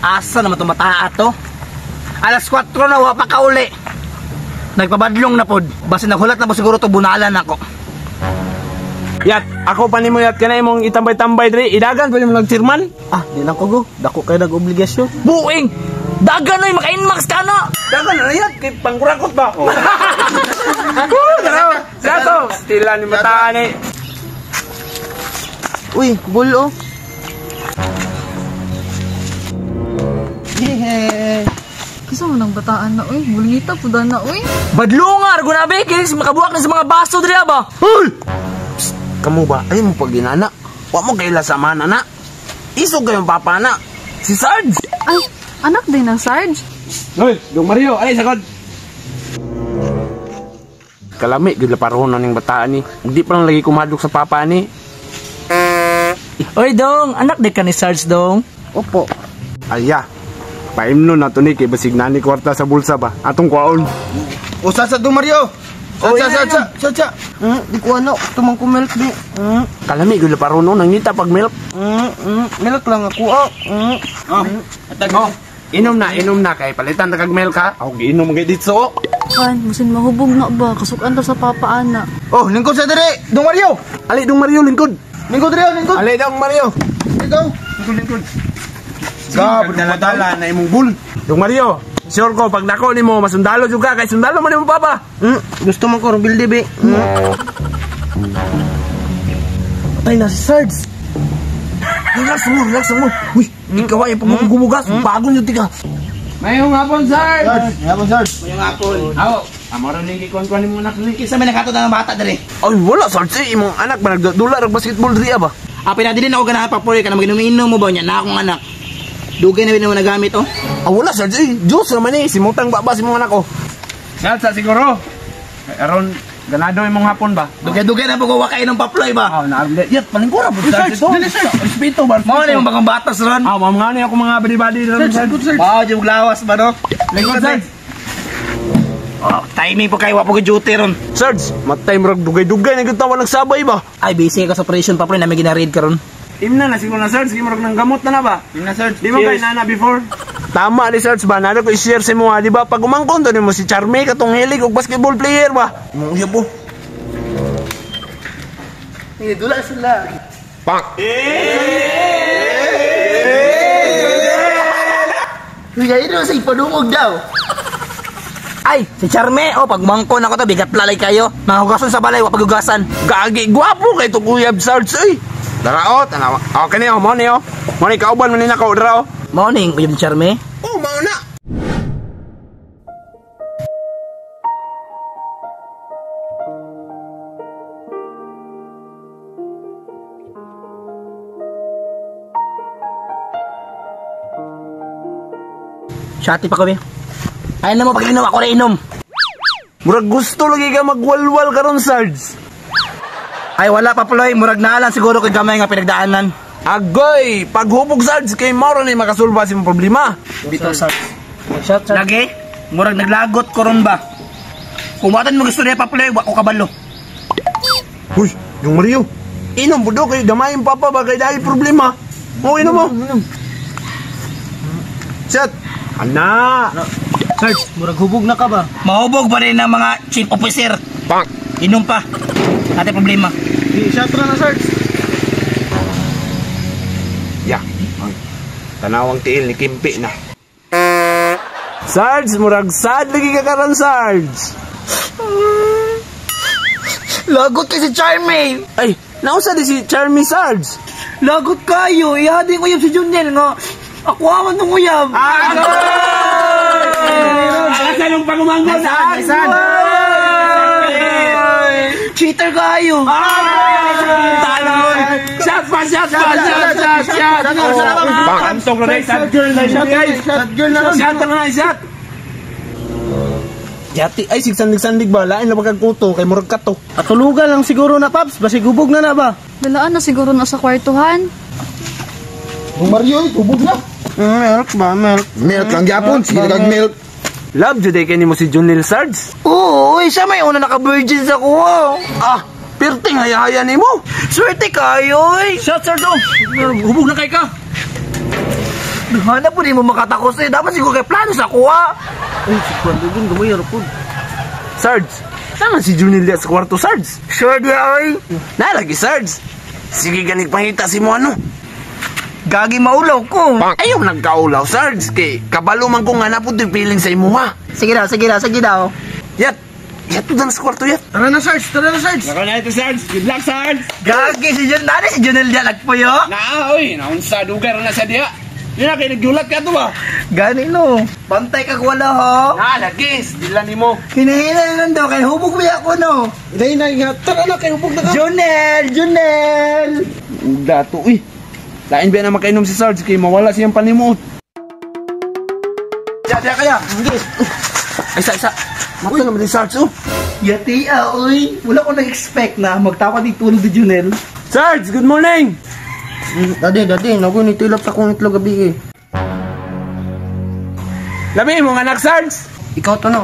Asa naman itong bataa to? Alas 4 na, wa pa kauli. Nagpabadlong na pod. Basta naghulat na po siguro to, bunalan ako. Yat, ako pa nimo yat kanay imong itambay-tambay diri. Idagan pa nimo nagchairman. Ah, di lang ko go. Dako kay nag-obligasyon. Buing! Dagan oy, maka-inmax ka na! Dagan na yat kay pangkurakot ba? Oh. Dara. Sato, stila ni bataan ni. Uy, bulo. Hehe. Kisa mo nang bataan na, uy. Bulngita po na, uy. Badlungar, gunabi, kis makabuak na sa mga baso diri ba? Hoy! Psst, kamo ba? Ay mo pag ginana. Wa mo kaila sa mana na. Isog kayong papa na. Si Sarge. Ay, anak din ng Sarge. Hoy, Dong Mario, ay sagod. Kalami gyud laparohon na ning bataan ni. Di pa lang lagi kumadlok sa papa ni. Oy dong, anak di ka ni Sarge dong. Opo. Aya. Paimno na to ni kay basig nani kwarta sa bulsa ba. Atong kwaon. O sa Dong Mario. Sa sa sa sa sa. Di ko ano, tumang ko milk di. Kalami gyud laparohon no, nangita pag milk. Milk lang ako. Oh. Oh. Oh. Inom na kay palitan ta kag milk ha. Ako giinom gyud dito. Kan, musin mahubog na ba? Kasukan ta sa papa ana. Oh, lingkod sa diri, Dong Mario. Ali Dong Mario lingkod. Lingkod diri, lingkod. Ali Dong Mario. Ikaw. Lingkod lingkod. Gab, dala na imong bull. Dong Mario, sure ko pag nako nimo masundalo jud ka kay sundalo man imong papa. Gusto man ko rebelde be. Patay na si Sarge. Relax mo, relax mo. Uy, ikaw ay pagugumugas, bago nyo tika. Mayong hapon, Sarge. Mayong hapon, Sarge. Mayong hapon. Aw, amoro ning gikuan-kuan nimo anak ni. Kinsa may nakatod ang bata diri? Ay, wala Sarge, imong anak ba nagdula rag basketball diri ba? Apin na dili na ako ganahan pa ka na maginom-inom mo ba nya na akong anak. Dugay na mo nagamit oh. Ah, wala Sarge, Diyos naman ni simutang ba si imong anak ko. Sarge sa siguro. Aron ganado imong hapon ba? Dugay-dugay na po wa kay ng paploy ba? Ah, na yat palingkura po Sarge. Respeto ba? Mao na yung bagong batas ron. Ah, mao nga ni ako mga body-body ron Sarge. Mao jud lawas ba no? Lingkod Sarge. Oh, timing po kayo wa po duty ron. Sarge, matay murag dugay-dugay na gyud tawa nagsabay ba? Ay, busy ka sa operation paploy na may gina-raid karon. Imna na siguro na Sarge, murag nang gamot na na ba? Imna Sarge. Di mo kay nana before? Tama ni Sarge ba? Nana ko i-share sa imo di ba? Pag umangkon to nimo si Charme katong hilig og basketball player ba? Imong uyab po. Ni dula sila. Pak. Uy, ayun sa ipadungog daw. Ay, si Charme, oh, pag mangkon ako to, bigat lalay kayo. Mga hugason sa balay, wa paghugasan. Gagi, gwapo kay to uyab Sarge, oy. Dara oh, tanawa. Okay niyo, mo niyo. Mo ni kauban man ni nako dara oh. Mao ning uyab ni Charme. Oh, mao na. Shati pa ko be. Ay na mo pag inom ako ra inom. Murag gusto lagi ka magwalwal karon Sarge. Ay wala pa ploy, murag naalan siguro kay gamay nga pinagdaanan. Agoy, paghubog Sarge kay mao ra ni makasulba sa imong problema. Bitaw Sarge. Shot Sarge. Lagi, murag naglagot ko ron ba. Kung watan mo gusto niya pa ploy, wa ko kabalo. Uy, yung Mario. Inom budo kay damayin papa ba kay dahil problema. Mo inom mo. Shot. Ana. Sarge, murag hubog na ka ba? Mahubog pa rin ang mga chief officer. Pak. Inom pa. Ate problema. Di shot ra na Sarge. Ya. Tanawang tiil ni Kimpi na. Sarge, murag sad lagi ka karon Sarge. Lagot kay si Charme. Ay, nausa di si Charme Sarge. Lagot kayo. Ihadi ko yung si Juniel nga. Ako awan nung uyab. Asa nung pagumanggon? Nisan. Cheater kayo. Talon. Shot pa, shot pa, shot, shot, shot. Pantog na shot girl na shot guys. Shot girl na Shot na shot. Yati, ay sigsandig-sandig ba? Lain na pagkagkuto kay murag kato. Atulugan lang siguro na Paps, basig hubog na na ba? Dalaan na siguro na sa kwartuhan. Dong Mario, hubog na. Milk ba, milk. Milk lang gyapon, sige kag milk. Love jud kay nimo si Junil Sarge. Oo, uy, siya may una naka-virgin sa kuha. Ah, pirting haya-haya nimo. Swerte kayo, oy. Shot, sir, do. Hubog na kay ka. Hanap po di mo makatakos eh. Dapat siguro kay plano sa kuha. Uy, si Juan Dudun, gamay ra pud. Sarge, naman si Junil diya sa kwarto, Sarge. Sure di oy. Nalagi, Sarge. Sige ganig pangita si mo ano. Gagi maulaw ko. Ayaw nagkaulaw, Sarge. Kay kabalo man ko nga napod yung feeling sa imuha. Sige daw, sige daw, sige daw. Yat, yat to sa kwarto, yat. Tara na, Sarge, tara na, Sarge. Nako na ito, Sarge. Good luck, Sarge. Gagi si Junel. Nani si Junel diya nagpuyo? Na, oy, naunsa dugar na sa diya. Di na kay nagyulat ka to ba? Gani no. Bantay kag wala ho. Nalagi, dila nimo. Hinahina lang daw kay hubog mo ako no. Inay, inay, nga. Tara na, kay hubog na ka. Junel, Junel. Dato, uy. Lain ba na makainom si Sarge kay mawala siyang panimuot. Diya, diya kaya. Hindi. Ay, isa, isa. Mata naman si Sarge, oh. Yati ah, oy. Wala ko nag-expect na magtawa di tulog di Junel. Sarge, good morning! Daddy, daddy, nago ni tilap sa akong itlog gabi eh. Lami mo anak, Sarge! Ikaw to no.